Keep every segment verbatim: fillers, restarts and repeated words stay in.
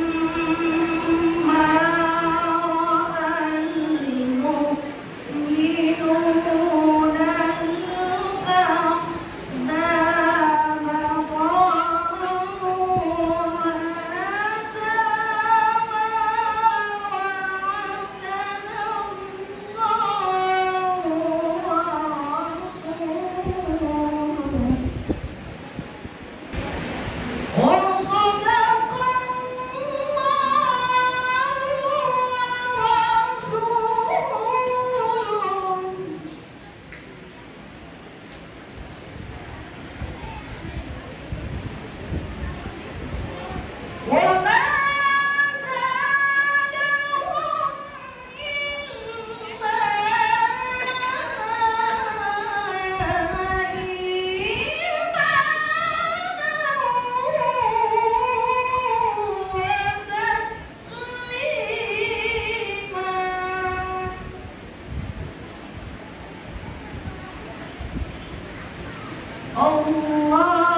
ولما رأى المؤمنون الأحزاب قالوا هذا ما وعدنا الله ورسوله وصدق الله ورسوله وما زادهم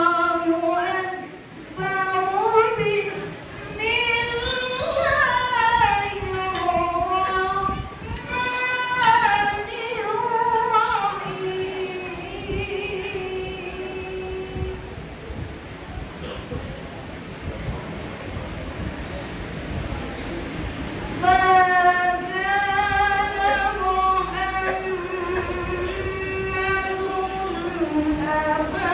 الله أكبر. بسم الله الرحمن الرحيم. ما كان محمد أبا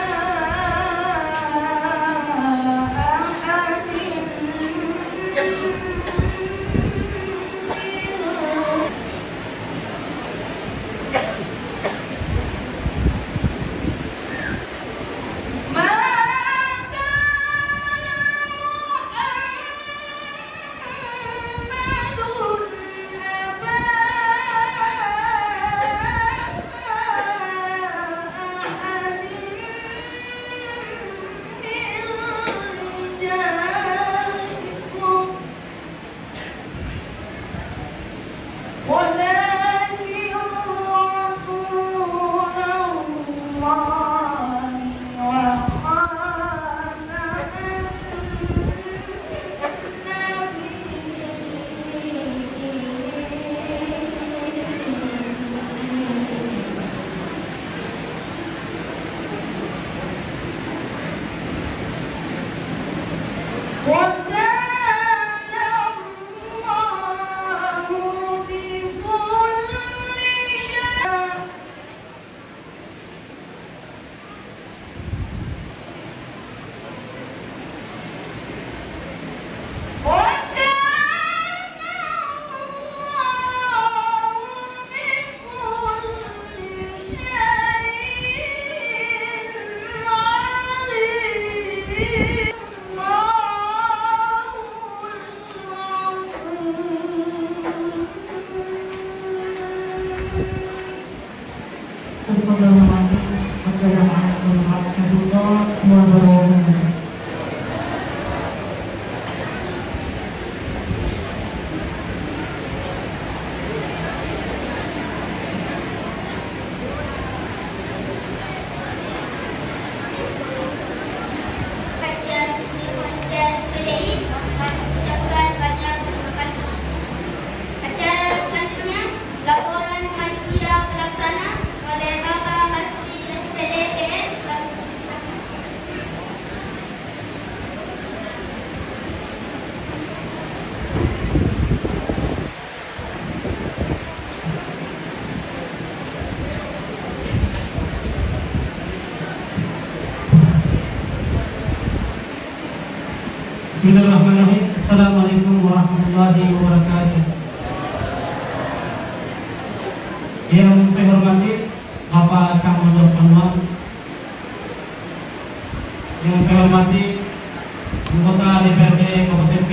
أحد من ما كان محمد أبا أحد من رجالكم ولكن رسول الله وخاتم النبيين. وكان الله بكل شيء. وكان الله بكل شيء عليما. Sadaqallahul adzim. Wassalamualaikum warahmatullahi wabarakatuh. Acara selanjutnya, laporan panitia pelaksana oleh Bapak Kasdi S P D G S. Bismillahirrahmanirrahim. Assalamualaikum warahmatullahi wabarakatuh. Yang saya hormati Bapak Camat Panua, yang saya hormati anggota D P R D Kabupaten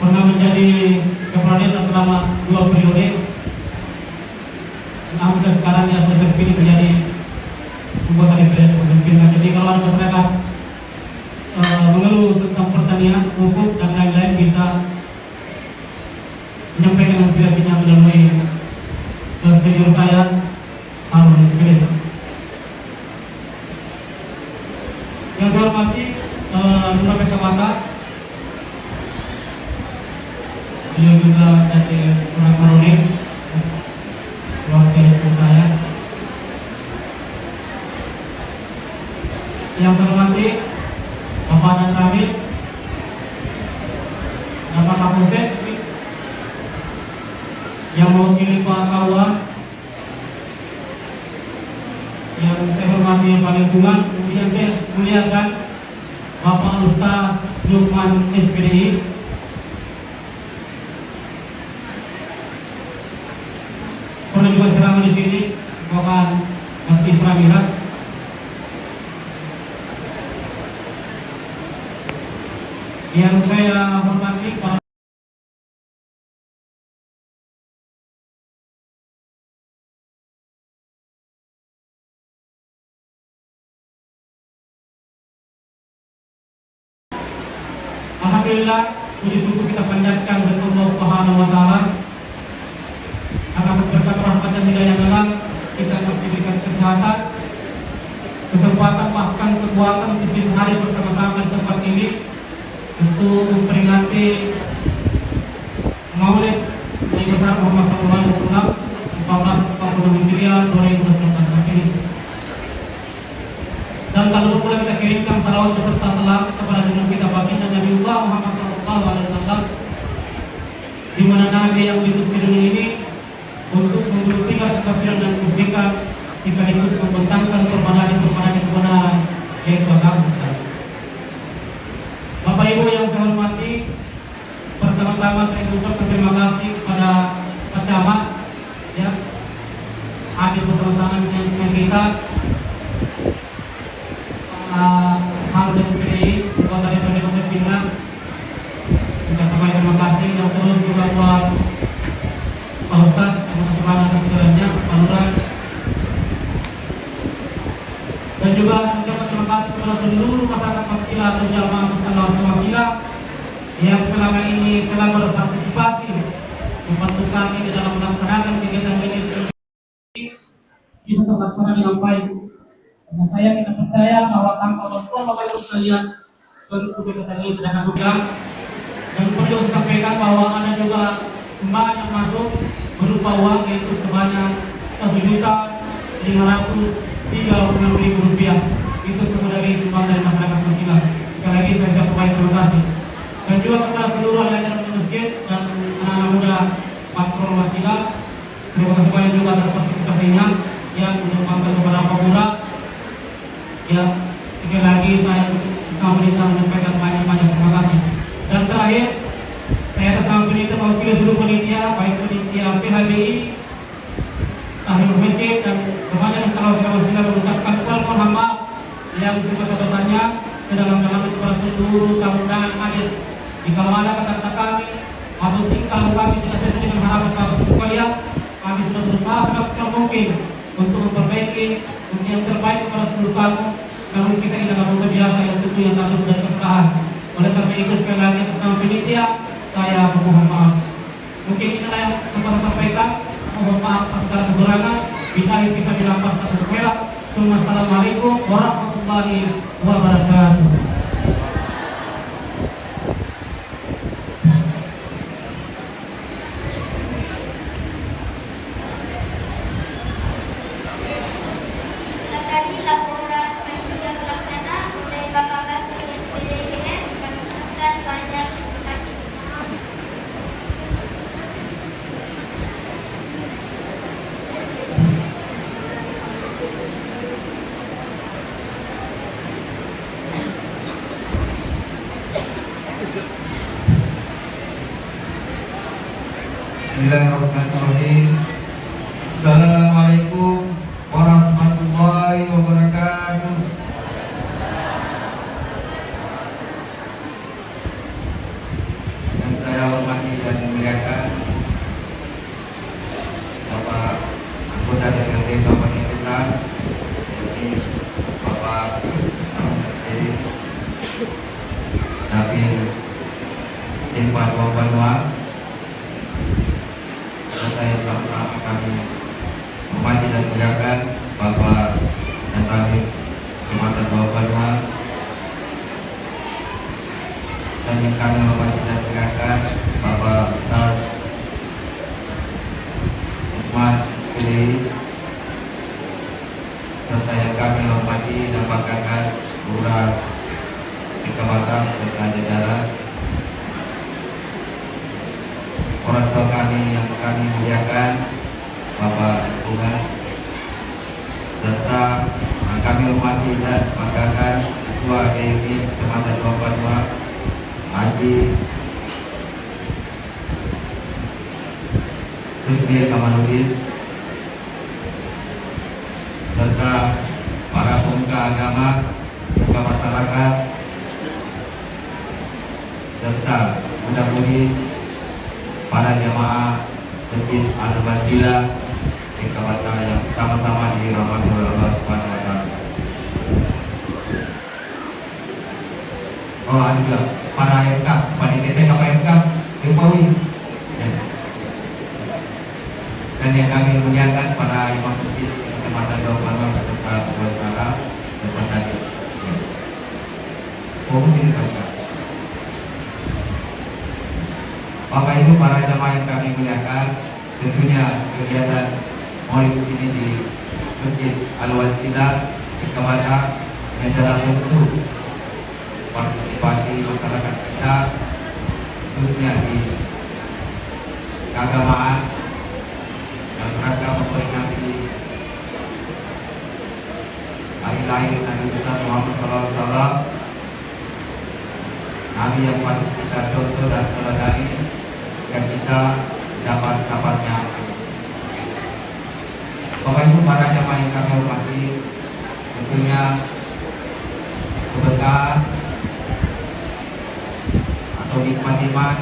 Pernah menjadi kepala desa selama dua periode. Alhamdulillah, sekarang dia sudah terpilih menjadi anggota D P R Provinsi Bintang. Jadi kalau ada masyarakat, eh, mengeluh tentang pertanian, pupuk dan lain-lain, bisa menyampaikan aspirasinya melalui, eh, senior saya, Harun S P D. Yang saya hormati, eh, Lurah Pekamata, beliau juga dari Lurah Marone, keluarga dari saya. Yang saya hormati Bapak dan Ramil, Bapak Kapolsek, yang mewakili Pak Kawa, yang saya hormati Bapak Lingkungan, yang saya muliakan Bapak Ustaz Lukman S P D I, pernah juga ceramah di sini, Bapak Bupati Isra Mi'raj. Yang saya hormati para Alhamdulillah, puji syukur kita panjatkan kepada Allah Subhanahu wa Ta'ala atas berkat rahmat dan hidayah, kita masih diberikan kesehatan, kesempatan, bahkan kekuatan untuk bisa hadir bersama-sama di tempat ini untuk memperingati Maulid Nabi besar Muhammad sallallahu alaihi wasallam, empat belas empat puluh Hijriah, dua ribu dua puluh empat ini. Dan tak lupa pula kita kirimkan salawat beserta salam kepada junjungan kita baginda Nabiullah Muhammad sallallahu alaihi wasallam, di mana Nabi yang diutus ke dunia ini untuk membuktikan kekafiran dan kemusyrikan, sekaligus membentangkan permadani-permadani kebenaran, yaitu agama Islam. Bapak Ibu yang saya hormati, pertama-tama saya mengucapkan terima kasih kepada Pak Camat, ya, hadir bersama-sama dengan, dengan kita, Pak Harun S P D I, Anggota D P R Provinsi Bintang. Kita sampaikan terima kasih, dan terus juga buat Pak Ustaz yang masih banyak pikirannya, Pak Lurah. Dan juga saya ucapkan terima kasih kepada seluruh masyarakat Masila atau jamaah Masjid Al Wasilah yang selama ini telah berpartisipasi membantu kami di dalam melaksanakan kegiatan ini. Bisa terlaksana dengan baik. Dan saya kita percaya bahwa tanpa bantuan Bapak Ibu sekalian, tentu kita tadi tidak akan berjalan. Dan perlu saya sampaikan bahwa ada juga sumbangan yang masuk berupa uang, yaitu sebanyak satu juta lima ratus tiga puluh enam ribu rupiah. Itu semua dari sumbangan dari masyarakat Masila. Sekali lagi saya ucapkan terima kasih. Dan juga kepada seluruh anak-anak masjid dan anak-anak muda Patrol Masila, terima kasih banyak juga atas partisipasinya, ya, untuk bantuan beberapa murah. Ya, sekali lagi saya, pemerintah menyampaikan banyak-banyak terima kasih. Dan terakhir, saya atas nama panitia mewakili seluruh panitia, baik panitia P H B I, Tahfidz Masjid, dan remaja dan kawan-kawan sekalian mengucapkan permohonan maaf yang sebesar-besarnya, sedalam-dalamnya kepada seluruh tamu undangan yang hadir. Jikalau ada kata-kata kami atau tingkah laku kami tidak sesuai dengan harapan Bapak Ibu sekalian, kami sudah berusaha semaksimal mungkin untuk memperbaiki, untuk yang terbaik kepada seluruh tamu. Namun kita ini adalah manusia biasa yang tentunya tak luput dari kesalahan. Oleh karena itu, sekali lagi atas nama panitia, saya memohon maaf. Mungkin inilah yang dapat saya sampaikan. Mohon maaf atas segala kekurangan. Billahi taufiq wal hidayah. Summa assalamualaikum warahmatullahi wabarakatuh. Tadi laporan panitia pelaksana dari Bapak Kasih S P D G M, kami ucapkan banyak terima kasih. Bismillahirrahmanirrahim. Assalamualaikum warahmatullahi wabarakatuh. Yang saya Silakan Bapak Anggota D P R D Kabupaten Pinrang, yakni Bapak Ahmad Edi, Dapil Cempa dua Banua, serta yang sama-sama kami hormati dan muliakan, Bapak dan Ramil Kecamatan Bawang Banua, dan yang kami hormati dan muliakan, Bapak Ustaz Lukman, S P D I, serta yang kami hormati dan banggakan, Lurah Kota Batam serta jajaran, orang tua kami yang kami muliakan, Bapak Lingkungan, serta yang kami hormati dan banggakan, Ketua D M I Kecamatan Bawang Banua, Haji Rusdi Kamaludin, serta para pemuka agama, pemuka masyarakat, serta mudah-mudi para jamaah Masjid Al-Wazilah, Kota Batam yang sama-sama dirahmati oleh Allah Subhanahu wa Ta'ala. Oh, anu juga, para M K, panitia K P M K, Jokowi. Ya. Dan yang kami muliakan, para imam masjid Kecamatan Bawang Banua beserta keluarga, serta tadi. Ya. Oh, mungkin Bapak. Bapak Ibu, para jamaah yang kami muliakan, tentunya kegiatan Maulid ini di Masjid Al-Wazilah, Kota Batam, ini adalah bentuk partisipasi masyarakat kita, khususnya di keagamaan, dalam rangka memperingati hari lahir Nabi besar Muhammad sallallahu alaihi wasallam, Nabi yang patut kita contoh dan teladani, jika kita dapat sahabatnya. Bapak Ibu para jamaah yang kami hormati, tentunya keberkahan atau nikmat-nikmat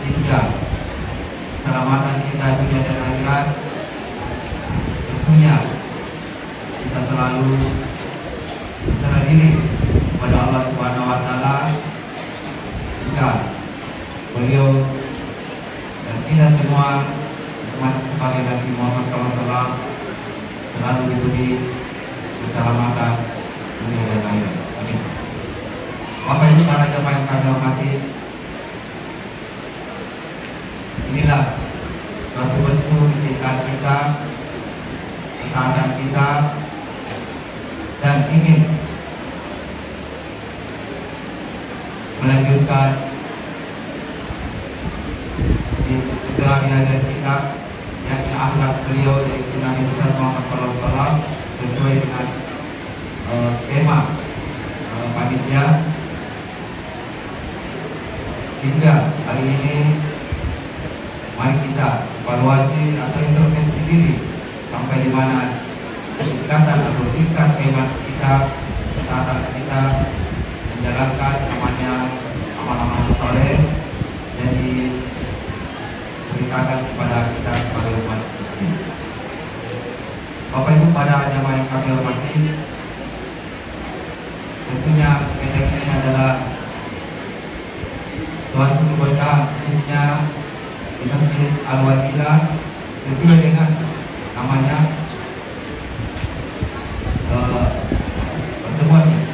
hingga keselamatan kita dunia dan akhirat, tentunya kita selalu berserah diri kepada Allah Subhanahu wa Ta'ala, jika beliau dan kita semua umat kepada Nabi Muhammad sallallahu alaihi wasallam selalu diberi keselamatan dunia dan akhirat. Amin. Bapak Ibu para jamaah yang kami hormati, inilah suatu bentuk kecintaan kita, ketaatan kita, dan ingin melanjutkan di kesehari-harian kita, yakni akhlak beliau, yaitu Nabi besar Muhammad sallallahu alaihi wasallam, sesuai dengan, eh, tema, eh, panitia. Hingga hari ini, mari kita evaluasi atau introspeksi diri sampai di mana tingkatan atau tingkat keimanan kita, ketaatan kita menjalankan namanya amal-amal soleh yang diperintahkan kepada kita sebagai umat muslim. Bapak Ibu para jamaah yang kami hormati, tentunya kegiatan ini adalah suatu keberkahan, khususnya di Masjid Al-Wazilah, sesuai dengan namanya, eh, pertemuannya.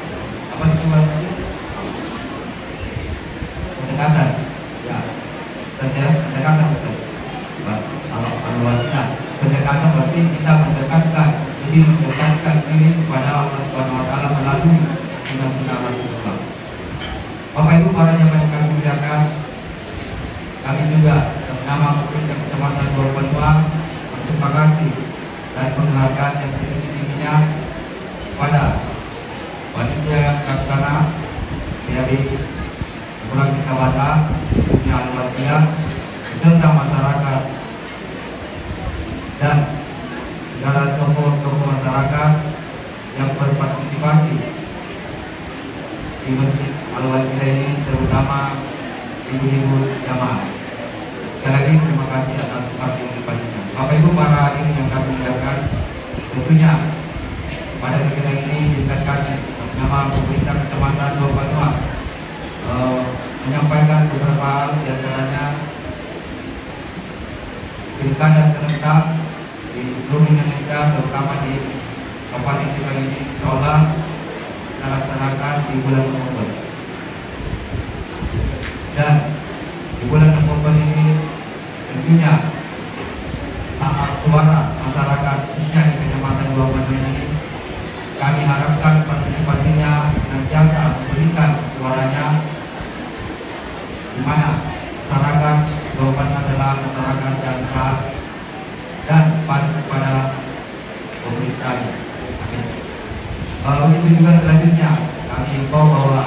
Apa itu, Pak? Pendekatan. Ya. Ustaz, ya, pendekatan, Ustaz. Ba-, kalau, kalau wasilah, pendekatan berarti kita mendekatkan, lebih mendekatkan diri kepada Allah Subhanahu wa Ta'ala melalui sunnah-sunnah Rasulullah. Bapak Ibu para jamaah yang kami muliakan, kami juga atas nama pemerintah Kecamatan Bawang Banua berterima kasih dan penghargaan yang setinggi-tingginya kepada panitia pelaksana P A B I Kelurahan Kota Batam, khususnya Al-Wazilah, beserta masyarakat dan segala tokoh-tokoh masyarakat yang berpartisipasi di Masjid Al-Wazilah ini, terutama ibu-ibu jamaah. Sekali lagi terima kasih atas partisipasinya. Bapak Ibu para hadirin yang kami muliakan, tentunya pada kegiatan ini izinkan kami atas nama pemerintah Kecamatan Dua Banua, eh, menyampaikan beberapa hal, di antaranya pilkada serentak di seluruh Indonesia, terutama di Kabupaten Kita ini, insya Allah kita laksanakan di bulan November. Dan di bulan November ini tentunya hak suara masyarakat, khususnya di Kecamatan Dua Banua ini, kami harapkan partisipasinya senantiasa memberikan suaranya, di mana masyarakat Dua Banua adalah masyarakat yang taat dan patuh kepada pemerintahnya. Amin. Eh, begitu juga selanjutnya, kami himbau bahwa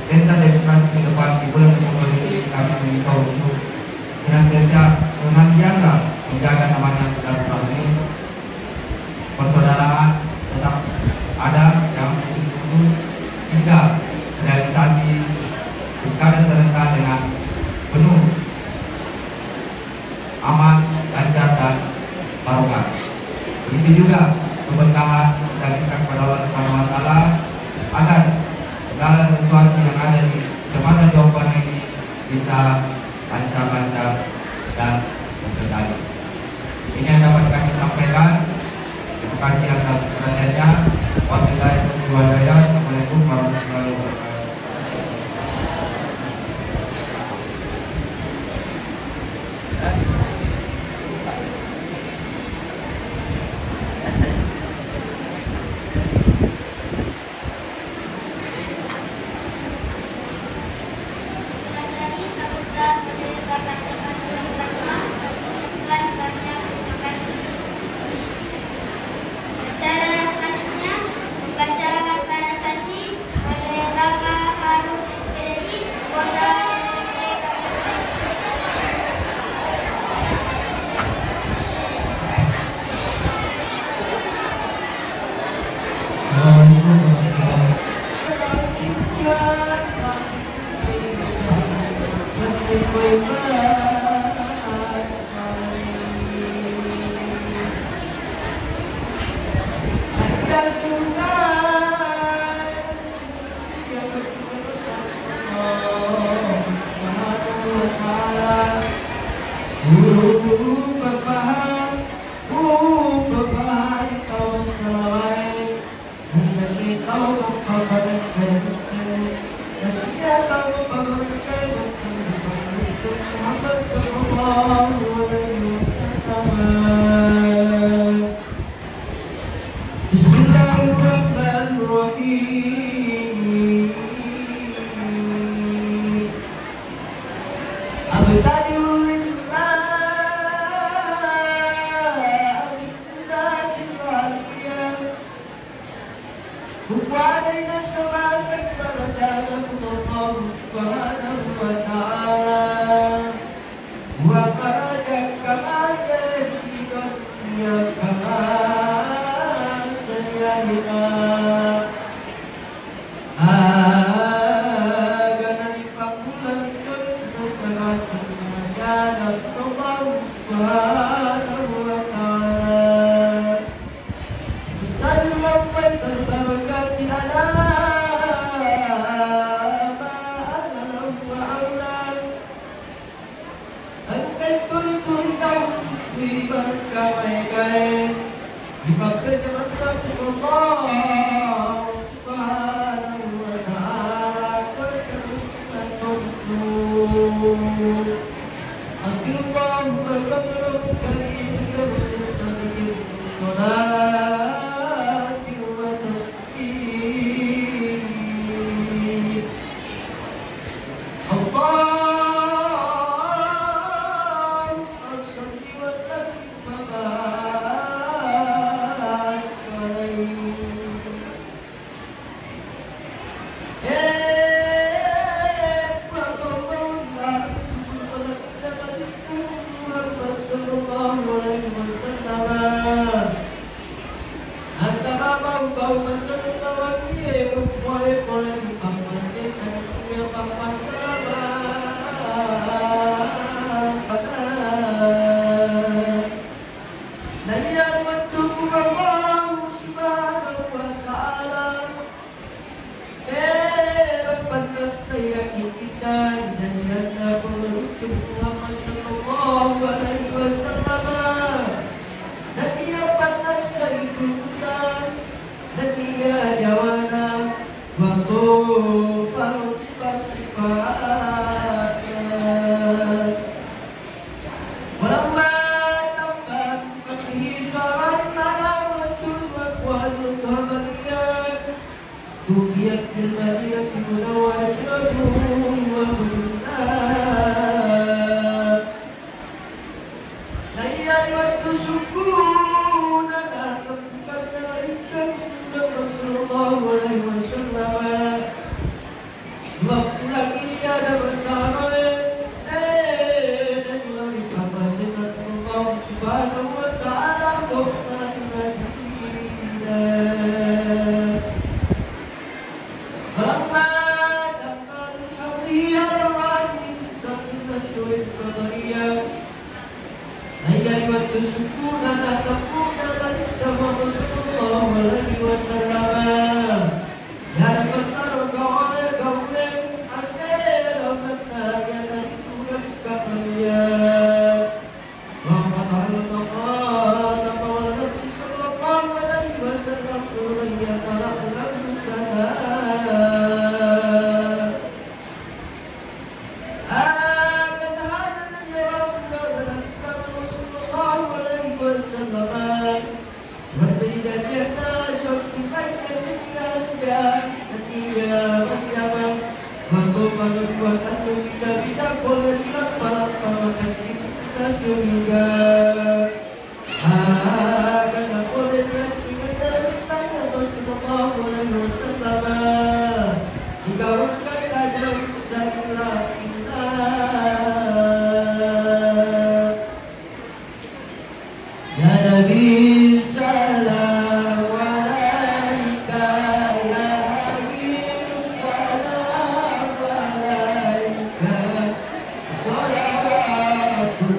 pesta demokrasi ke depan di bulan November ini, kami mengimbau untuk senantiasa, senantiasa menjaga namanya silaturahmi, persaudaraan tetap ada, yang penting itu tinggal realisasi pilkada serentak dengan penuh aman, lancar, dan barokah. Begitu juga keberkahan, kita minta kepada Allah Subhanahu wa Taala agar segala sesuatu yang ada di Kecamatan Dua Banua ini bisa lancar-lancar dan terkendali. Ini yang dapat kami sampaikan. Terima kasih atas perhatiannya. Wabillahi taufiq wal hidayah. Assalamualaikum warahmatullahi wabarakatuh. Acara selanjutnya, pembacaan prasasti oleh Bapak Harun S P D I, Kota D P R D Kabupaten. بسم الله الرحمن الرحيم. أبتدئ لله بسم الله الرحمن الرحيم. Kukuadai nasaba sabbarajana Allah Subhanahu wa Ta'ala. Wa kharaja kama syahidun ya kama syahidna. Aga naripakkulalengngi nasaba sabbarajana Allah Subhanahu wa Ta'ala. Ustadzul Mubarakati ala ma a'lam wa a'lam. Engkai tuli-tuli tau ri Mekka maega e, ripakkaja massabbu Allah Subhanahu wa Ta'ala, kuasa Allahu Akbar, kabirun, kabirun, kabirun, salati wa taslim. Allahumma salli wa sallim wa barik alaihi. Muhammad sallallahu alaihi wasallam. Nabiya pannessa ri kulkutta, nabiya jawana, wa topa lo sipa-sipana. Walamma tamma bihi syahran, mala Rasul wa kuwajul Qamariyah. Tuwuffiya fil Madinatil Munawwarah wa huwa mu'min. Naiya ri wettu sukkuna natempukanna naikkeng Muhammad sallallahu alaihi wasallam, dua bulan ini ada masalah, eh, dan Allah dipapasena Allah Subhanahu wa Ta'ala kota Madinah. Falamma tamma min hawlihi ala rajuli tis'atun asyhurin qamariyah. Naiya ri wettu sukkuna natempukanna Nabitta Muhammad sallallahu alaihi wasallam, iyana mattaro gawae gauleng asera matta iyana ri bulan Qamariyah. Wa qad 'allama, qala Nabi sallallahu alaihi wasallam, "Wa man yata'allam sana." Akan hada yang dilakukan oleh Nabi Muhammad sallallahu alaihi wasallam. Berterima kasih atas waktu baca sekilas dan setia menjawab. Waktu menunjukkan kita tidak boleh bilang para pamakan cinta surga. Akan boleh berarti dengan dalam tanya Rasulullah sallallahu alaihi wasallam. Tiga waktu saja dari lahirnya. Ya Nabi, salam alaika, ya Habib, salam alaika, salawatullah.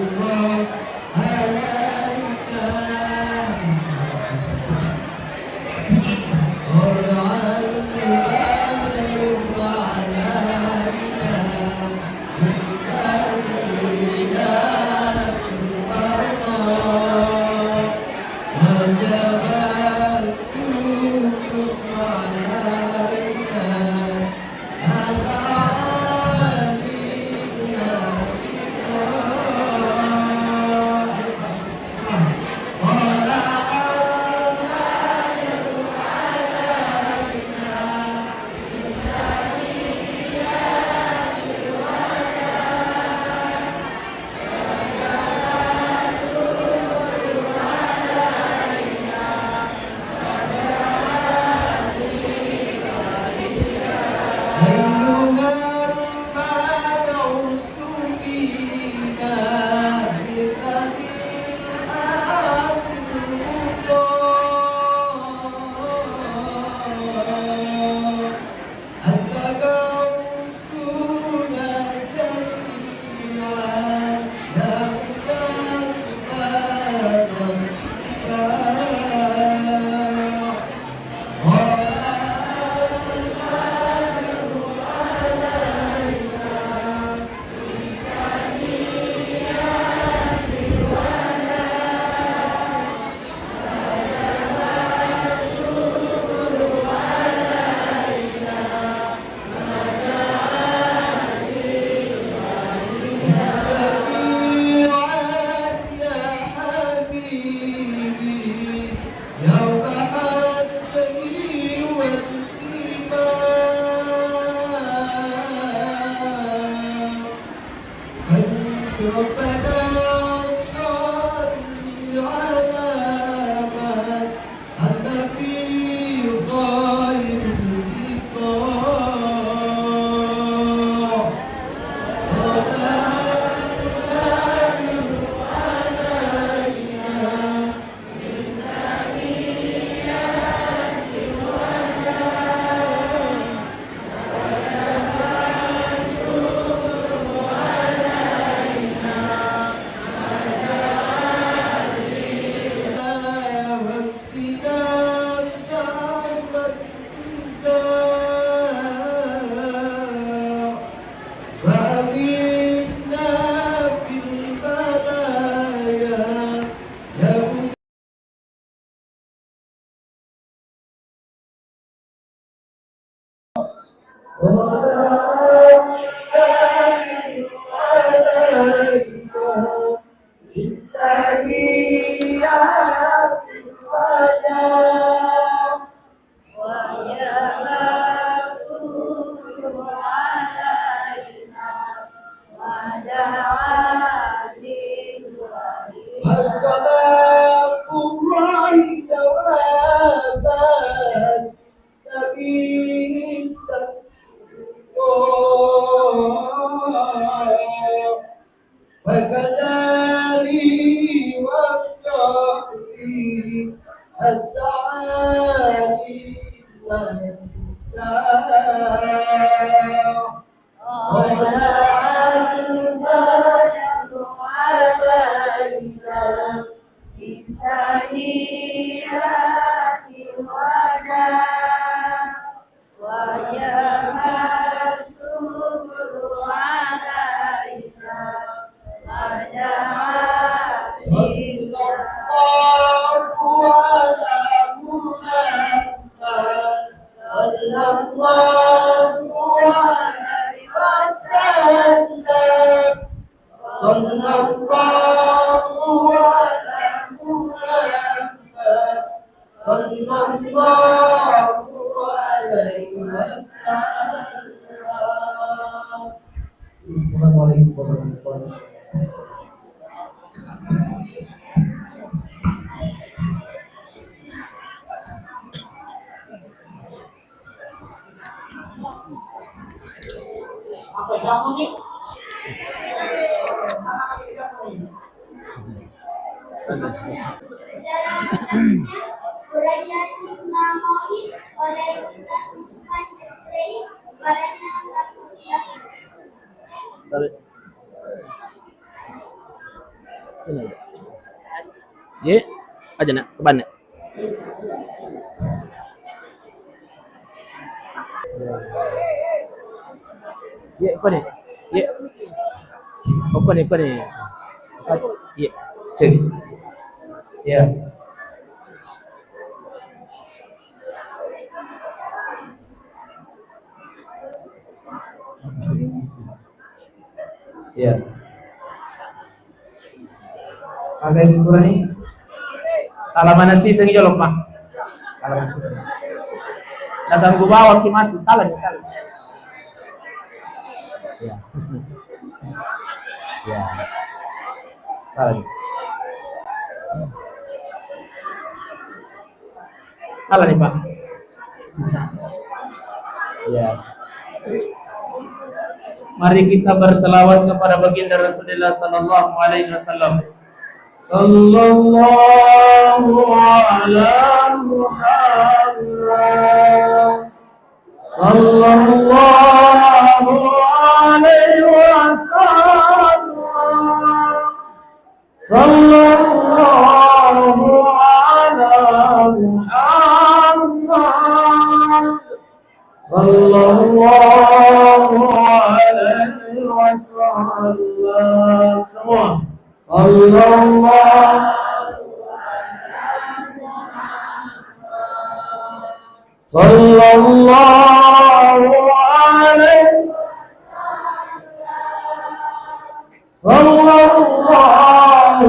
ولا علينا بالسيئات الرجاء. وجب الصبر علينا ودعا للولي. الصلاة الله جوابا نبي استمسك. وكذلك وصحبه أسعد الأنبياء. وجعلنا علينا من سميرات الوداع. وجب الصبر علينا ودعا للولي. صلى الله عليه وسلم. صلى الله على محمد. صلى الله عليه وسلم. السلام عليكم ورحمة الله. Ye, aja nak, ke mana? Ye, kone. Ye. Oh, kone, kone. Ye. Cek. Ya. Iya. Aga ikurani? Tala manessiseng jolo, Pak. Tala manessiseng. Naganggu bawang ki matu. Tala ni, tala. Iya. Iya. Tala ni. Salah nih, Pak. Ya. Mari kita berselawat kepada baginda Rasulullah sallallahu alaihi wasallam. Sallallahu ala Muhammad. Sallallahu alaihi wasallam. Sallallahu ala Muhammad. Sallallahu alaihi wasallam. Semua. Sallallahu Sallallahu alaihi, sallallahu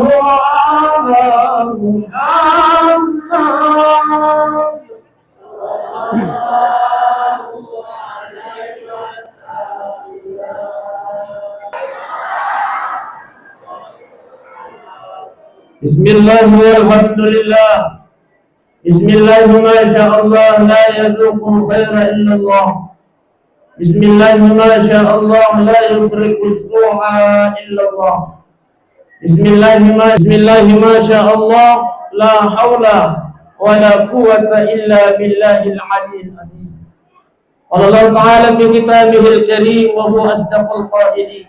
ala Muhammad. Bismillah walhamdulillah. Bismillah, ma sya Allah, la yazuqul khaira illallah. Bismillah, ma sya Allah, la yusriqus su'a illallah. Bismillah, ma, bismillah, ma sya Allah, la haula wa la quwwata illa billahil aliyyil azim. Qala Allah ta'ala fi kitabihil karim wa huwa asdaqul qailin.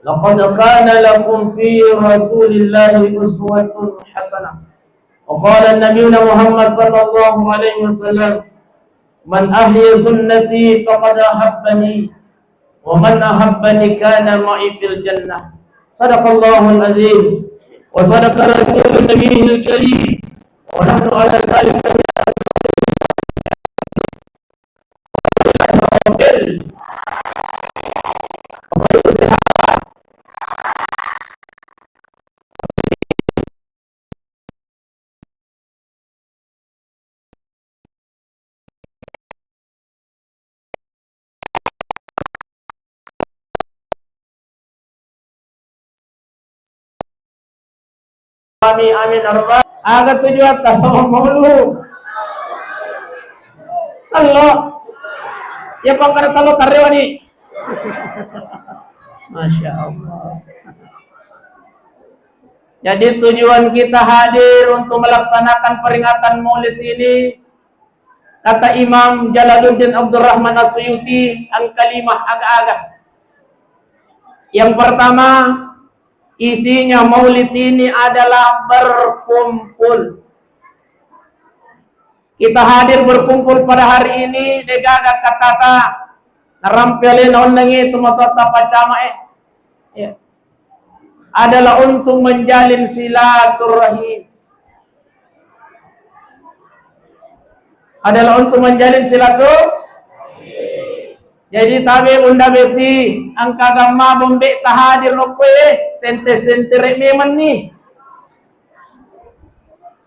Laqad kana lakum fi Rasulillahi uswatun hasanah. Wa qala nabiyuna Muhammad sallallahu alaihi wasallam, "Man ahya sunnati faqad ahabbani, wa man ahabbani kana ma'i fil jannah." Sadaqallahul azim. Wa sadaqa rasulun nabiyil karim. Wa nahnu ala dzalika Mobil. Amin, amin, ya rabbal. Aga tujuatta maulu? Tello. Ya, pangkara tello tarewani. Masya Allah. Jadi, tujuan kita hadir untuk melaksanakan peringatan Maulid ini, kata Imam Jalaluddin Abdurrahman As-Suyuti, engka lima aga-aga. Yang pertama, isinya Maulid ini adalah berkumpul. Kita hadir berkumpul pada hari ini, degaga katata, narampe alena onnengnge tu matotta paccamae. Ya. Adalah untuk menjalin silaturahim. Adalah untuk menjalin silaturahim. Jadi, tabe Bunda Besti, engka gamma bombe tahadir nokkoe, sente-sentere memang nih.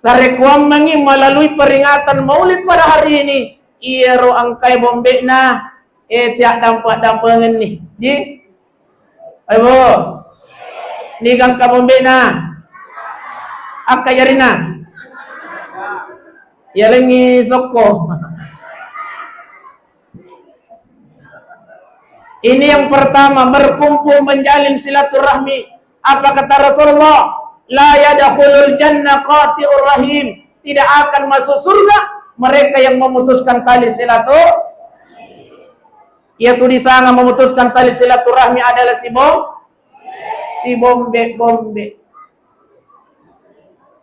Sarekuammengi melalui peringatan Maulid pada hari ini, iyaro engkai bombena, eh, ciak dampe-dampengenni. Ji? Ayo, Bu. Niga engka bombena? Akka jarina? Yalengi sokko. Ini yang pertama, berkumpul menjalin silaturahmi. Apa kata Rasulullah? La yadkhulul jannah qati'ur rahim. Tidak akan masuk surga mereka yang memutuskan tali silaturahmi. Yaitu di sana memutuskan tali silaturahmi adalah si bom-, si bombe-bombe.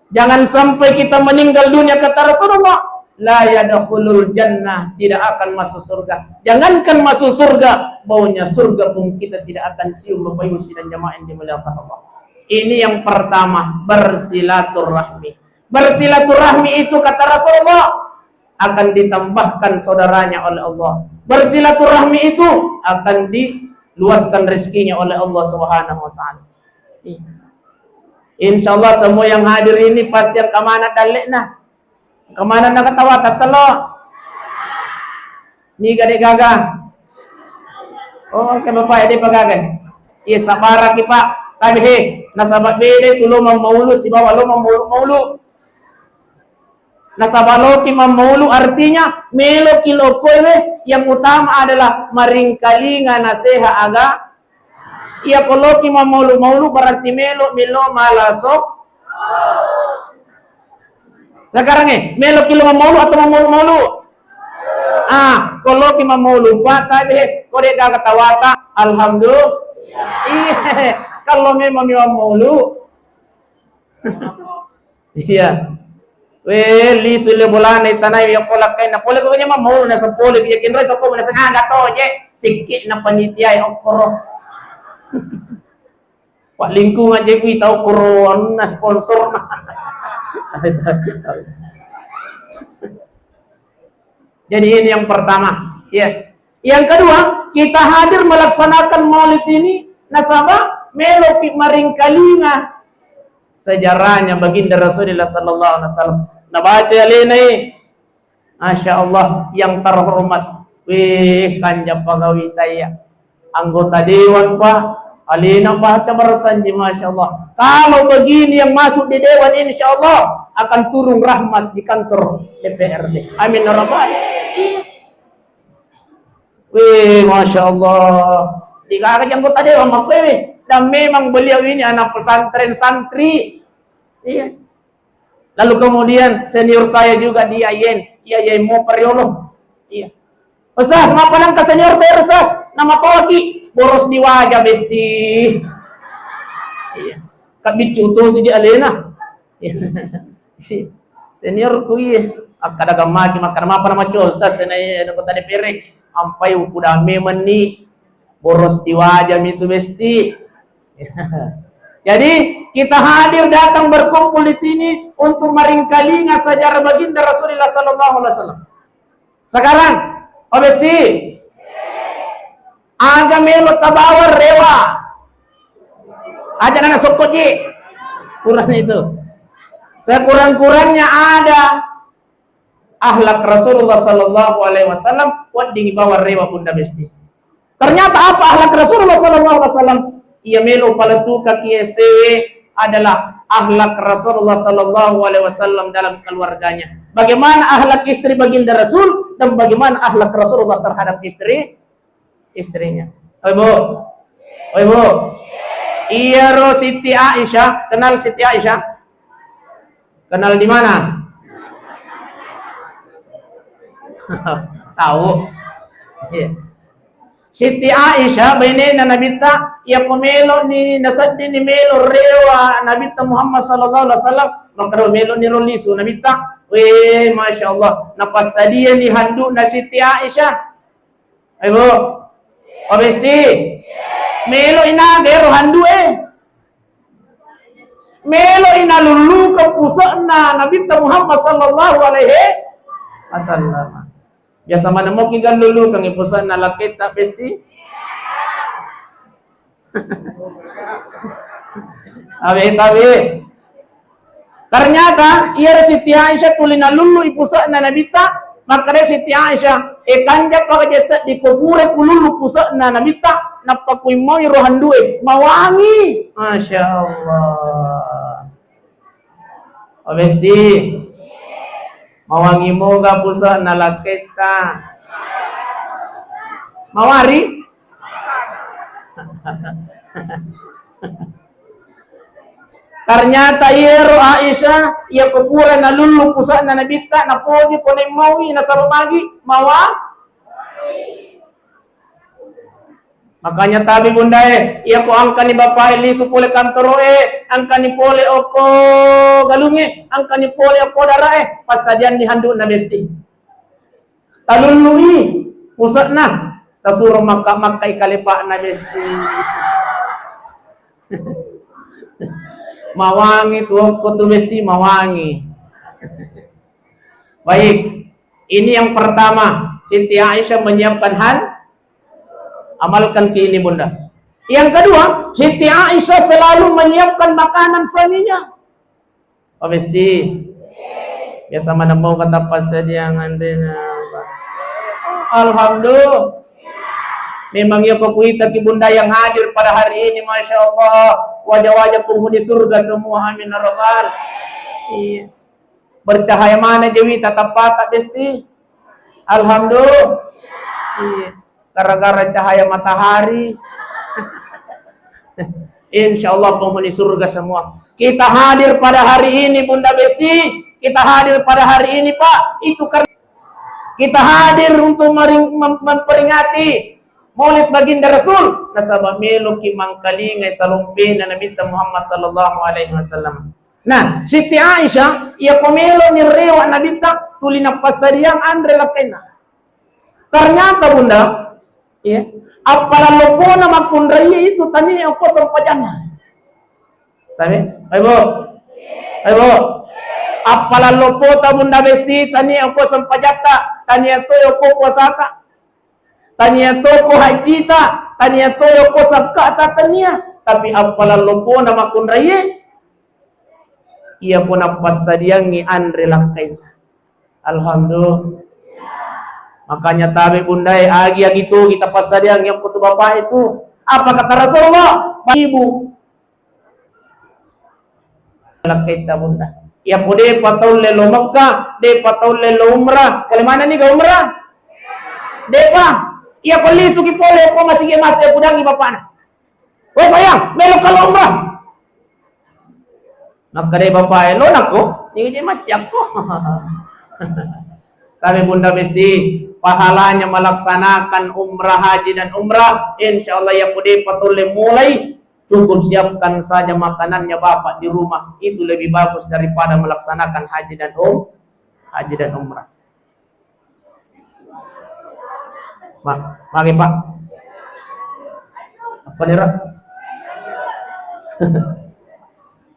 Jangan sampai kita meninggal dunia, kata Rasulullah, la yadkhulul jannah, tidak akan masuk surga. Jangankan masuk surga, baunya surga pun kita tidak akan cium, Bapak Ibu sidang jamaah yang dimuliakan Allah. Ini yang pertama, bersilaturahmi. Bersilaturahmi itu, kata Rasulullah, akan ditambahkan saudaranya oleh Allah. Bersilaturahmi itu akan diluaskan rezekinya oleh Allah Subhanahu wa Ta'ala. Iya. Insya Allah, semua yang hadir ini pasti engka maneng dallekna. Engka maneng nakatawa, tattelo. Niga de gaga? Oh, oke, Bapak, de pagaga. Iya, sabaraki, Pak. Tapi he, nasaba beda itu lo mammaulu sibawa lo mammaulu-maulu. Nasaba loki mammaulu artinya meloki lokkoe, yang utama adalah maringkalinga naseha aga. Iya, ko loki mammaulu-maulu berarti melo, melo malaso. Sekarang eh, meloki lo mammaulu atau mammaulu-maulu? Ah, ko loki mammaulu, Pak, tapi he, ko de gaga tawata, alhamdulillah. Iya, kalau memang mammaulu. Iya. We, lisu le bolana itanai, ya pola kaina. Pole ko nyamang maulu na sepole, ya kinroi seppo na sengaga to je. Sikki na panitia ya okkoro. Pak lingkungan je kuita okkoro anunna sponsor na. Jadi ini yang pertama, ya. Yang kedua, kita hadir melaksanakan Maulid ini nasaba meloki maringkalinga sejarahnya Baginda Rasulullah sallallahu alaihi wasallam. Nabaca alena, eh, Masya Allah, yang terhormat. Weh, kanja pagawi taya. Anggota dewan, Pak. Alena baca barasanji, Masya Allah. Kalau begini yang masuk di dewan, insya Allah akan turun rahmat di kantor D P R D. Amin ya rabbal. Weh, Masya Allah. Digaga anggota dewan, Pak, weh. Dan memang beliau ini anak pesantren santri. Iya. Lalu kemudian senior saya juga di I A I N, I A I N Mopa riolo. Iya. Ustaz, mapanang ka senior te, Ustaz? Nama toki, boros di wajah, Besti. Iya. Kak bicu tu siji alena. Iya. Si senior ku, iya. Akkada gamaki, makkada mapa nama cu, Ustaz, sena, iya, anggota D P R. Ampai uku dame meni. Boros di wajah mi tu, Besti. Jadi, kita hadir datang berkumpul di sini untuk maringkalinga sejarah Baginda Rasulullah sallallahu alaihi wasallam. Sekarang, oh, Besti, Aga melo tabawang rewa. Aja nana sokko ji. Kurang itu. Sekurang-kurangnya ada akhlak Rasulullah sallallahu alaihi wasallam, wedding bawang rewa Bunda Besti. Ternyata apa akhlak Rasulullah sallallahu alaihi wasallam? Iya melo paletukaki S T W adalah akhlak Rasulullah sallallahu alaihi wasallam dalam keluarganya. Bagaimana akhlak istri baginda Rasul dan bagaimana akhlak Rasulullah terhadap istri istrinya. Oi, Bu. Oi, Bu. Iyaro Siti Aisyah, kenal Siti Aisyah? Kenal di mana? Tahu. Iya. Siti Aisyah, bainena Nabitta, iya ko melo ni nasedding ni melo rewa Nabitta Muhammad sallallahu alaihi wasallam, maka melo ni ro lisu Nabitta. Weh, Masya Allah, napassadia ni handuk na Siti Aisyah. Ayo, Bu. Pak Besti. Melo ina gero handuk eh. Melo ina lulluka puse'na Nabitta Muhammad sallallahu alaihi wasallam. Biasa mana mau kigal lulluka ngi puse'na laketta Besti. Tabe, tabe. Ternyata iyaro Siti Aisyah tuli nalullu i puse'na Nabitta, makkeda Siti Aisyah, "E kanja pakaja seddi ko pura kulullu puse'na Nabitta, nappa kuimmau ro handue, mawangi." Masya Allah. Oh, Besti. Mawangi moga puse'na laketta. Mawari? Ternyata iyaro Aisyah, iya ko pura nalullu puse'na Nabitta, napoji ko nemmaui, nasaba magi mawa. Makanya tabi bundae, iya ko angkani bapae lisu pole kantoroe, angkani pole okko galunge, angkani pole okko darae, passadianni handukna Besti. Talullui puse'na, tasuro makka-makkai kalepa'na Besti. Mawangi tu okko tu Besti, mawangi. Baik, ini yang pertama, Siti Aisyah menyiapkan han-, amalkan ke ini Bunda. Yang kedua, Siti Aisyah selalu menyiapkan makanan suaminya. Oh, Besti. Biasa mana mau kata pas dia ngantina. Alhamdulillah. Memang iya ko kuita ki Bunda yang hadir pada hari ini, Masya Allah. Wajah-wajah penghuni surga semua. Amin ya Rabbal. Iya. Bercahaya mana Dewi tatap mata Besti? Alhamdulillah. Iya. Gara-gara cahaya matahari. Insya Allah penghuni surga semua. Kita hadir pada hari ini, Bunda Besti. Kita hadir pada hari ini, Pak. Itu karena kita hadir untuk mering-, mem-, memperingati Maulid Baginda Rasul. Nasaba meloki mangkalingai salompena Nabitta Muhammad sallallahu alaihi wasallam. Nah, Siti Aisyah, iya ko melo ni rewa Nabitta, tuli napassadiang anre lakkainna. Ternyata, Bunda, ya, appalalloppona makkunraiye itu tania okko sempajanna. Tabe? Ayo, Bu. Ayo, Bu. Appalalloppota Bunda Besti tania okko sempajatta, tania to okko puasata. Tania to ko hajjita, tania to ko sakkata, tania. Tapi appalalloppona makkunraiye, iya ko napassadiangngi anre lakkainna. Alhamdulillah. Makanya tabe bundae, agi-agi tu kita passadiangngi okko tu bapak itu. Apa kata Rasulullah? Ibu. Lakkaitta Bunda. Iya ko depa taulle lo Mekka, depa taulle lo umrah. Pole manenni ga umrah? Depa. Iya ko lisuki pole ko masigi mate pudangi bapakna. Weh sayang, melo ka lo umrah. Makkeda bapak e, lo nako, ni je macam ko. Tapi Bunda Besti, pahalanya melaksanakan umrah haji dan umrah, insya Allah iya ko depa taulle mulai, cukup siapkan saja makanannya Bapak di rumah, itu lebih bagus daripada melaksanakan haji dan um-, haji dan umrah. Ma-, magi, Pak. Apa nih, Ra?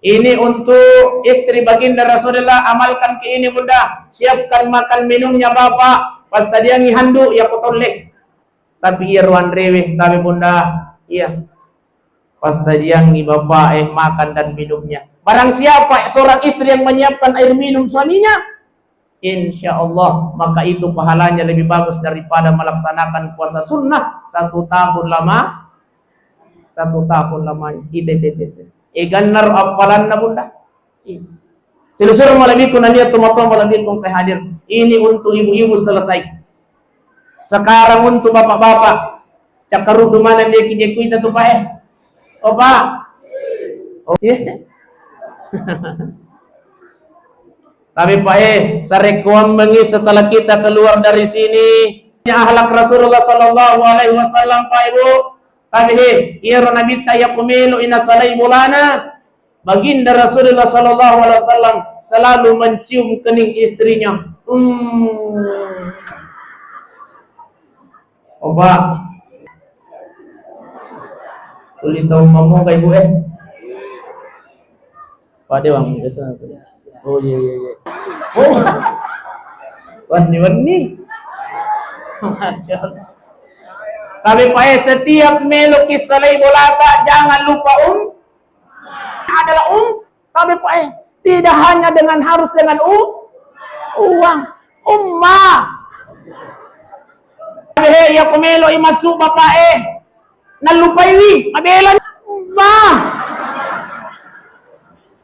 Ini untuk istri baginda Rasulullah, amalkan ke ini, Bunda. Siapkan makan minumnya Bapak, passadiangi handuk, iya ko taulle. Tapi iyaro anrewe, tabe Bunda, iya. Passadiangi bapa'e makan dan minumnya. Barang siapa seorang istri yang menyiapkan air minum suaminya, insya Allah, maka itu pahalanya lebih bagus daripada melaksanakan puasa sunnah satu tahun lama, satu tahun lamanya. Ite, ite, ite, ite. E, ganna ro appalanna, Bunda. Iya. Silusuru malebbiku nania tomatoa malebbiku engka hadir. Ini untuk ibu-ibu selesai. Sekarang untuk bapak-bapak. Cakkaruddu maneng de' ki jekku ita tu, Pak, eh. Oh, Pak. Oh, iya. Tapi, Pak, eh, sarekkuammengi setelah kita keluar dari sini, akhlak Rasulullah sallallahu alaihi wasallam, Pak, Ibu. Tapi, he, iyaro Nabitta yakko melo i nasalai bolana, Baginda Rasulullah sallallahu alaihi wasallam selalu mencium kening istrinya. Hmm. Opa. Tuli tau mamoga, Ibu, eh. Pade, Bang, biasa. Oh, iya, iya, iya. Oh. Wenni, wenni. Tapi, Pak, eh, setiap melo ki salai bolata, jangan lupa, um, adalah um, tapi, Pak, eh, tidak hanya dengan harus dengan u-, uang. Umma. Tapi, he, iya ko melo i masuk, Bapak, eh. Nallupaiwi, mabela. Umma.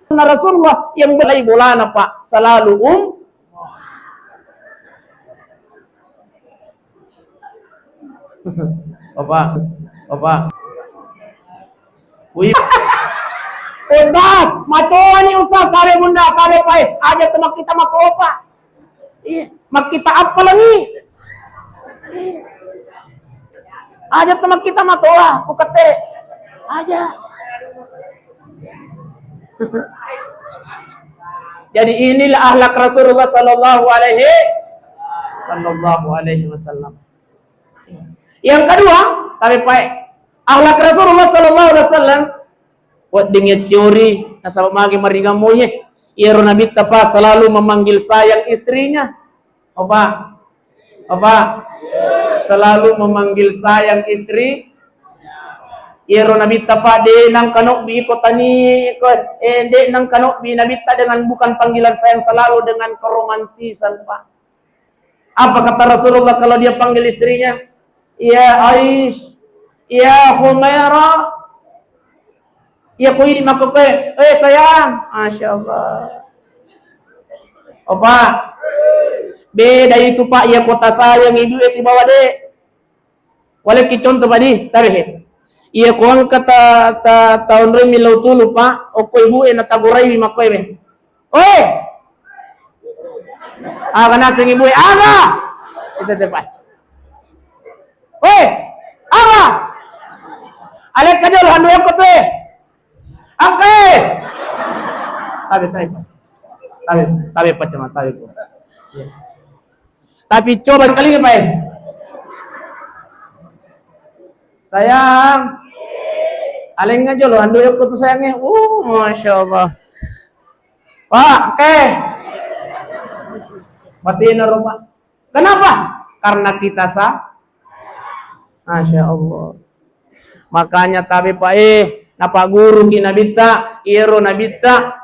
Karena Rasulullah yang belai bolana, Pak, selalu um, Bapak, Bapak. Wih. Ustaz, matoani Ustaz, tabe Bunda, tabe Pak, eh. Aja tu makkita matoa, Pak. Iya, makkita appalangi. Iya. Aja tu makkita matoa, ku kate. Aja. Jadi inilah akhlak Rasulullah sallallahu alaihi, sallallahu alaihi wasallam. Yang kedua, tabe Pak, akhlak Rasulullah sallallahu alaihi wasallam, wedding yacciori nasaba magi marigammoye. Iyaro Nabitta, Pak, selalu memanggil sayang istrinya. Opa, Opa, selalu memanggil sayang istri. Iyaro Nabitta, Pak, de nangkanobbi iko tani, iko, eh, de nangkanobbi Nabitta dengan bukan panggilan sayang, selalu dengan keromantisan, Pak. Apa kata Rasulullah kalau dia panggil istrinya? "Ya Aish, ya Humaira." Iya ko idi makko koe, "Eh, sayang." Masya Allah. Opa, beda itu, Pak, iya ko tasayang ibu, eh, sibawa de. Walekki contoh, Pak, di, tabe he. Iya ko engka ta, ta, taonroi millau tulu, Pak, okko ibu, eh, natagoraiwi makko, eh, be. Oi! Aga naseng ibu e, aga? Ita tepa. Oi! Aga? Alekka jolo handu yakko tu e. Angka e. Tabe, tabe. Tabe, tabe pacama, tabe po. Iya. Tapi coba kali ini, Pak, e. Sayang. Alengnga jolo handu yakko tu sayang e. Uh, Masya Allah. Pak, oke. Batinaro, Pak. Kenapa? Karena kita sa-, Masya Allah. Makanya tabe, Pak, eh, napagguruki Nabitta, iyaro Nabitta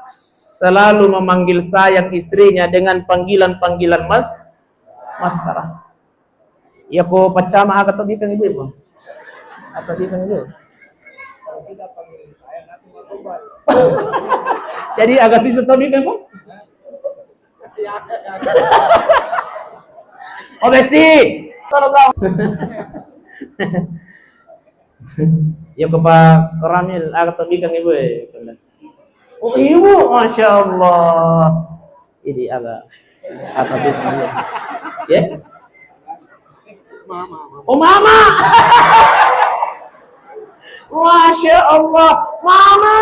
selalu memanggil sayang istrinya dengan panggilan-panggilan mes-, mesra. Iya ko paccama aga to bikeng ibu, Bang? Atau bikeng ibu? Jadi aga sisa to bikeng, Bang? Oh, besti. Iya ko Pak Ramil, aga to bikeng ibu, eh? Oh, ibu, Masya Allah. Ini aga, aga bikeng ibu. Ya? Oh, mama. Masya Allah, mama.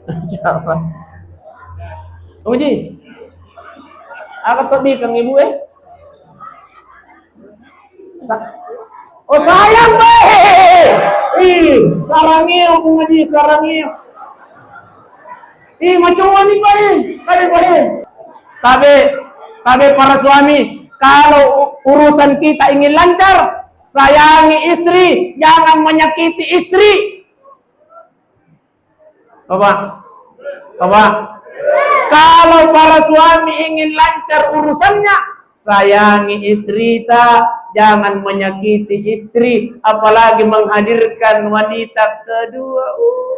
Masya Allah. Uji. Aga to bikeng ibu, eh? Sa-, oh, sayang, Pak. Ih, sarangeo, Bung Haji, sarangeo. Ih, macoba nih, Pak, eh. Tabe, Pak, eh. Tabe, tabe para suami, kalau u-, urusan kita ingin lancar, sayangi istri, jangan menyakiti istri. Coba. Coba. Kalau para suami ingin lancar urusannya, sayangi istrita, jangan menyakiti istri, apalagi menghadirkan wanita kedua. Uh.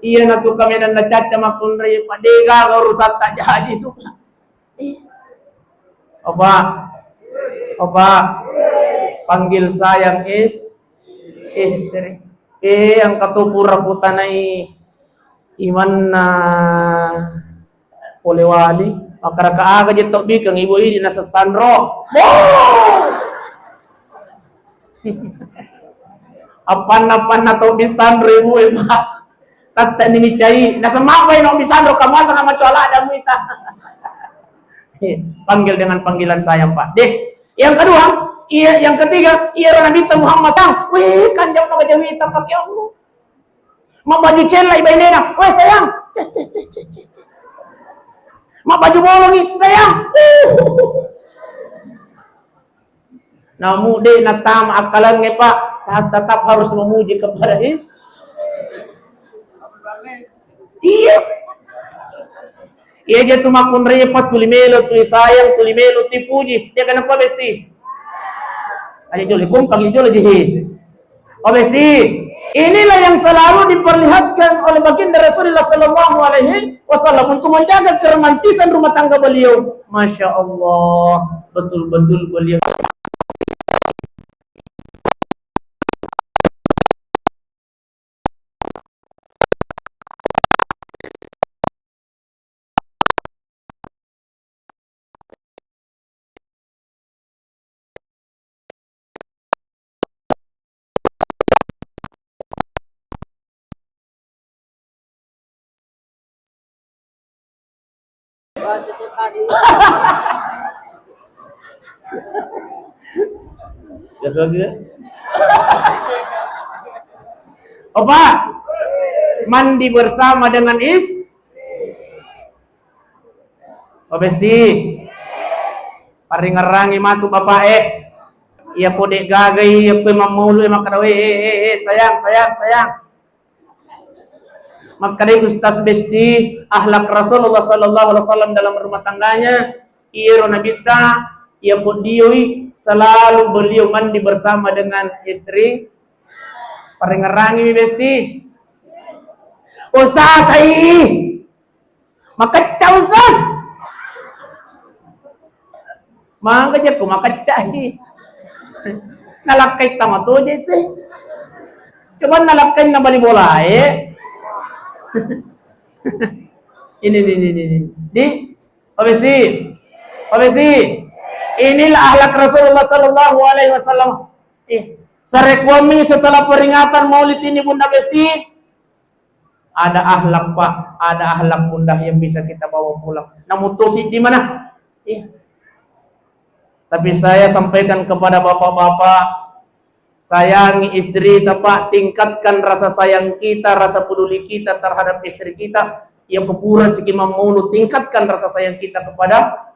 Iya, natu kamenan na cacca makkunrai, Pak, de gaga urusan tak jadi itu, Pak. Opa, opa, panggil sayang is-, istri. Eh, engka tu pura kutanai imanna polewali, makaraka aga je tobbi kang ibu ini nasa sanro. Appanna-panna tobbi sanro ibu e, Pak. Tattani micai, nasemapai no bisandro kamasa kamacoala ada muita. Panggil dengan panggilan sayang, Pak. Deh, yang kedua, iya, yang ketiga, iya, Nabi Muhammad sang. Wih, kan jauh maka jawita, Pak, ya Allah. Mau baju cella ibainena, weh, sayang. Cek, cek, cek, cek, cek. Mau baju bolongi, sayang. Namu de natama akkalangnge, Pak, ta-, tetap harus memuji kepada is-, iya. Iya, je tu makkunrai, Pak, tuli melo, tuli sayang, tuli melo, tuli puji. Dia kenapa, Besti? Aja jole, kumpang jole, jihi. Oh, Besti, inilah yang selalu diperlihatkan oleh Baginda Rasulullah Sallallahu Alaihi Wasallam untuk menjaga keromantisan rumah tangga beliau. Masya Allah, betul-betul beliau. Opa, mandi bersama dengan is-, Oh, Besti. Paringerrangi matu bapak e. Iya ko de gagai, iya ko mammaulu e makkada, "Eh, eh, eh, eh, sayang, sayang, sayang." Makkadai Ustaz Besti, akhlak Rasulullah Sallallahu Alaihi Wasallam dalam rumah tangganya, iyaro Nabitta, iya ko dioi, selalu beliau mandi bersama dengan istri. Paringerrangi mi, Besti. Ustaz, ai. Makecca, Ustaz. Mangga je ku makecca i. Nalakkai tama to je te. Coba nalakkai na bali bola e. Ini, ini, ini, ini. Di, oh, Besti. Oh, Besti. Inilah akhlak Rasulullah Sallallahu Alaihi Wasallam. Eh, sarekuammi setelah peringatan Maulid ini, Bunda Besti, ada akhlak, Pak, ada akhlak Bunda yang bisa kita bawa pulang. Namun tosi di mana? Eh. Tapi saya sampaikan kepada bapak-bapak, sayangi istri kita, Pak, tingkatkan rasa sayang kita, rasa peduli kita terhadap istri kita. Yang pura siki mammaulu, tingkatkan rasa sayang kita kepada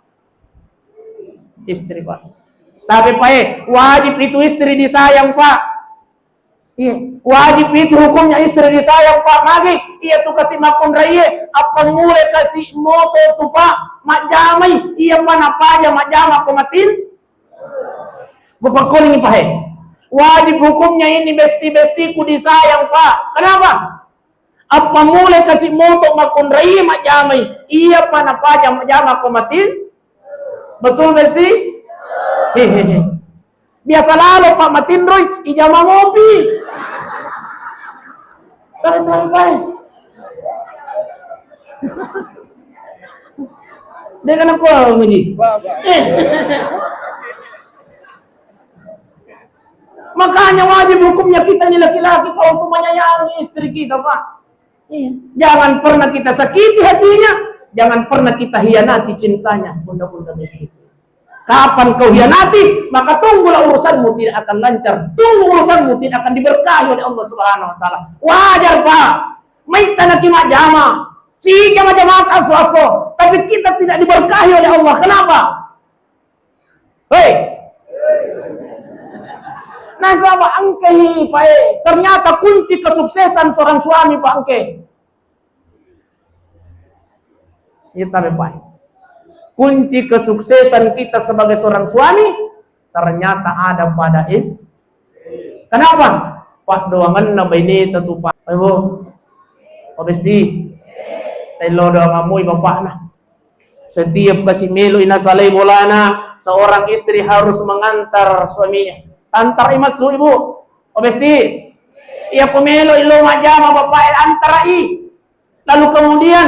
istri, Pak. Tapi, Pak, eh, wajib itu istri disayang, Pak. Iya, wajib itu hukumnya istri disayang, Pak. Magi, iya tu kasi makkunrai, iya, apa mulai kasi moto tu, Pak, majjamai, iya mana paja majjama ko matin. Gua pakkuling, Pak, eh. Wajib hukumnya ini besti-bestiku disayang, Pak. Kenapa? Appammulai kasi moto makkunrai majjamai, iyapa napaja majjama ko matin. Betul, Besti? Hehehe. Biasa lalo, Pak, matinroi, ijama mopi. Tabe, tabe, bae. Dengan apa, Muji? Makanya wajib hukumnya kita ini laki-laki, Pak, untuk menyayangi istri kita, Pak. Iya. Jangan pernah kita sakiti hatinya, jangan pernah kita hianati cintanya, bunda-bunda miskin. Kapan kau hianati, maka tunggulah urusanmu tidak akan lancar, tunggu urusanmu tidak akan diberkahi oleh Allah Subhanahu wa Ta'ala. Wajar, Pak. Maitta naki majjama, sijama-jamata asso-asso, tapi kita tidak diberkahi oleh Allah. Kenapa? Hei. Nasaba engke hi, Pak, eh. Ternyata kunci kesuksesan seorang suami, Pak, engke. Iya, tapi, Pak. Kunci kesuksesan kita sebagai seorang suami ternyata ada pada is-, Kenapa? Paddoangenna baineta tu, Pak. Ayo, Bu. Pak Besti. Tello doangammui bapakna. Setiap kasi meloi nasalai bolana, seorang istri harus mengantar suaminya. Tantarai massu, Ibu. Pak Besti. Iya, ko meloi lo majjama bapak, antarai. Lalu kemudian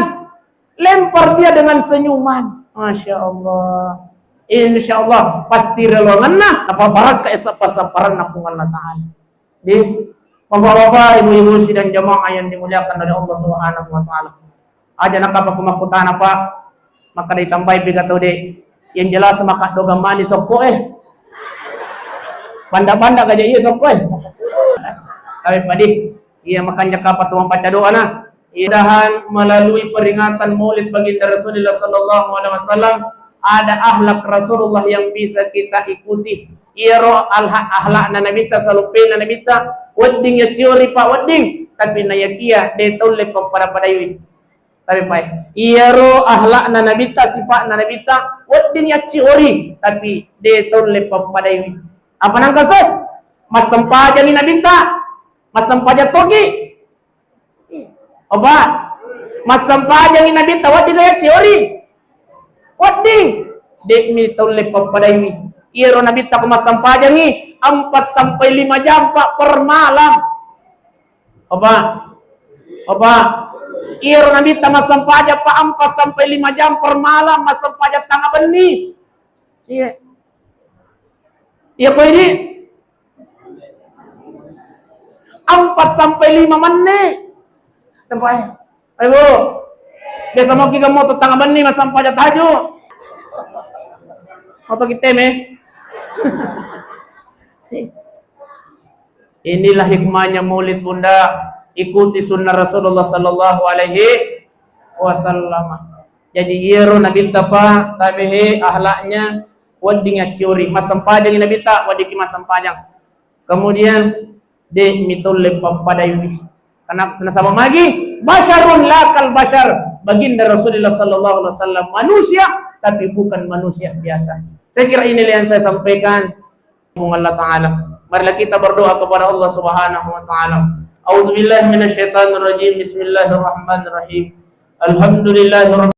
lempar dia dengan senyuman. Masya Allah. Insya Allah pasti rioloangenna napabarakka essa passapparanna Puang Allah Ta'ala. Di bapak-bapak, ibu-ibu, sidang jamaah yang dimuliakan oleh Allah Subhanahu wa Ta'ala. Aja nakapa ku makkutana, Pak. Maka ditambai piga tau de. Yang jelas maka dogang mani sokko eh. Panda-panda gaja iya sokko eh. Tapi padi. Iya, makanja kapang tu mabaca doa na. Iya, mudahan melalui peringatan Maulid Baginda Rasulullah sallallahu alaihi wasallam, ada akhlak Rasulullah yang bisa kita ikuti. Iyaro alha-, akhlakna Nabitta, saluppena Nabitta, wedding yaciori, Pak, wedding, tapi nayakia de taulle pappada-padaiwi. Tapi, Pak, iyaro akhlakna Nabitta, sipatna Nabitta, wedding yaciori, tapi de taulle pappadaiwi. Apa nangka ses? Massempajangi Nabitta, massempajang toki. Apa? Massempajangi Nabitta, wedding ga yaciori? Wedding. De'mi taulle pappadaiwi. Iyaro Nabitta ko massempajangi empat sampai lima jam, Pak, per malam. Apa? Apa? Iyaro Nabitta massempajang, Pak, empat sampai lima jam per malam, massempajang tangnga benni. Iya. Iya, ko ini empat sampai lima menit. Tempat, eh. Ayo, Bu. Biasa mau kiga moto tangnga benni massempajang tahajud. Moto kita me. Inilah hikmahnya Maulid, Bunda. Ikuti sunnah Rasulullah sallallahu alaihi wasallam. Jadi iyaro Nabitta, Pak, tabehe akhlaknya wedding yaciori. Massempajang Nabitta, wedding ki massempajang. Kemudian de mi tolle pappadaiwi. Karena nasaba magi basyarun la kal basyar. Baginda Rasulullah sallallahu alaihi wasallam manusia, tapi bukan manusia biasa. Saya kira inilah yang saya sampaikan. Puang Allah Ta'ala. Marilah kita berdoa kepada Allah Subhanahu wa Ta'ala. A'udzubillahi minasyaitonirrajim. Bismillahirrahmanirrahim. Alhamdulillahirabbil